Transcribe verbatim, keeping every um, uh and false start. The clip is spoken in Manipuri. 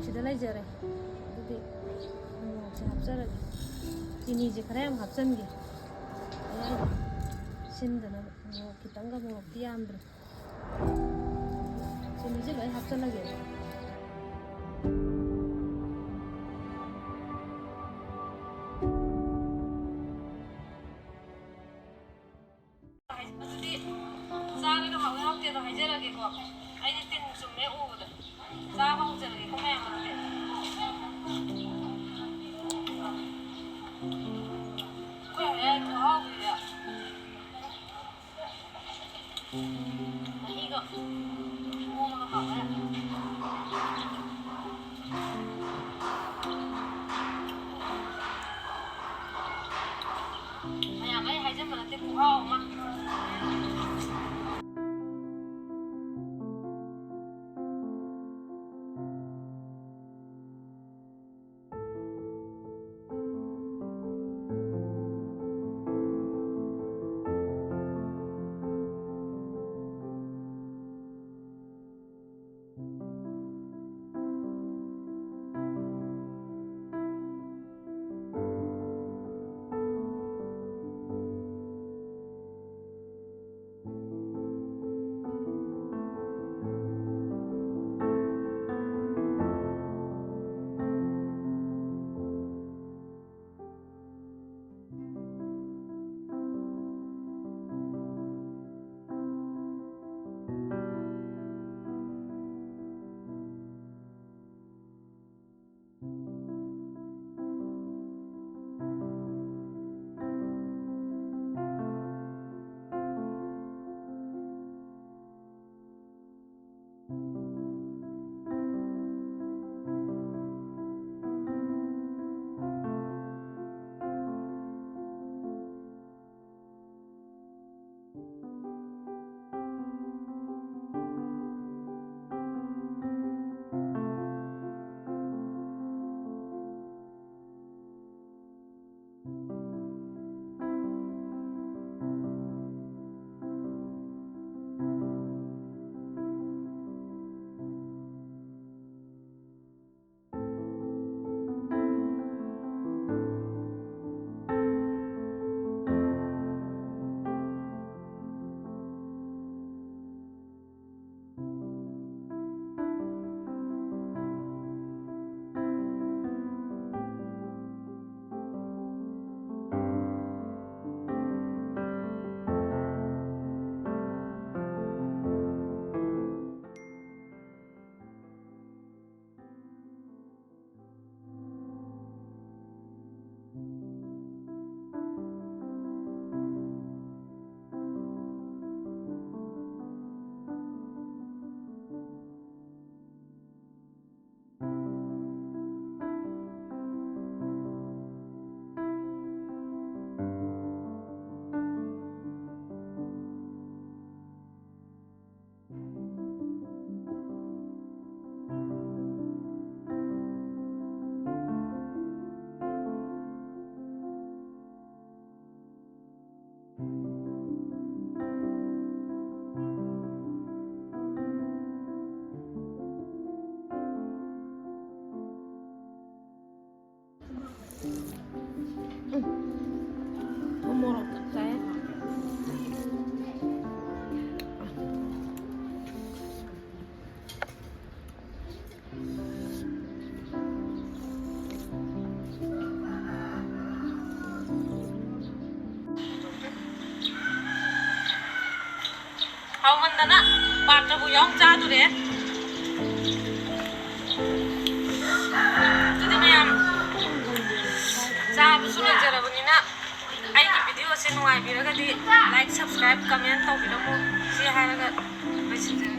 ꯁꯤꯗ ꯂꯩꯖꯔꯦ꯫ ꯑꯗꯨꯗꯤ ꯃꯣꯔꯣꯛꯁꯦ ꯍꯥꯞꯆꯔꯒꯦ꯫ ꯆꯤꯅꯤꯁꯦ ꯈꯔ ꯌꯥꯝ ꯍꯥꯞꯆꯟꯒꯦ, ꯑꯌꯥꯏꯕ ꯁꯤꯟꯗꯅꯕ꯫ ꯃꯣꯔꯣꯛ ꯈꯤꯇꯪꯒ, ꯃꯣꯔꯣꯛꯇꯤ ꯌꯥꯝꯗ꯭ꯔꯦ꯫ ꯆꯤꯅꯤꯁꯦ ꯂꯣꯏ ꯍꯥꯞꯆꯜꯂꯒꯦ꯫ ꯑꯗꯨꯗꯤ ꯆꯥꯔꯒ ꯍꯥꯎꯏ ꯍꯥꯎꯇꯦꯗꯣ ꯍꯥꯏꯖꯔꯒꯦꯀꯣ꯫ ꯑꯩꯗꯤ ꯇꯤꯟ ꯆꯨꯝꯃꯦ ꯎꯕꯗ꯫ ꯆꯥꯕ ꯍꯧꯖꯔꯒꯦꯀꯣ ꯃꯌꯥꯝ ꯑꯗꯨꯗꯤ꯫ ꯑꯩꯈꯣꯏ ꯍꯣꯔꯦꯟ ꯈꯨꯍꯥꯎꯗꯨꯗꯤ꯫ ꯃꯍꯤꯒ ꯍꯣꯝꯃꯒ ꯍꯥꯎꯔꯦ꯫ ꯃꯌꯥꯝ ꯑꯩ ꯍꯥꯏꯖꯟꯕ ꯅꯠꯇꯦ, ꯈꯨꯍꯥꯎ ꯑꯃ꯫ ꯃꯟꯗꯅ ꯄꯥꯇ꯭ꯔꯕꯨ ꯌꯥꯎ ꯆꯥꯗꯣꯔꯦ꯫ ꯑꯗꯨꯗꯤ ꯃꯌꯥꯝ ꯆꯥꯕꯁꯨ ꯂꯣꯏꯖꯔꯕꯅꯤꯅ ꯑꯩꯒꯤ video ꯁꯦ ꯅꯨꯡꯉꯥꯏꯕꯤꯔꯒꯗꯤ like, subscribe, comment ꯇꯧꯕꯤꯔꯝꯃꯨ꯫ ꯁꯤ ꯍꯥꯏꯔꯒ ꯂꯣꯏꯁꯤꯟꯖꯔꯒꯦ꯫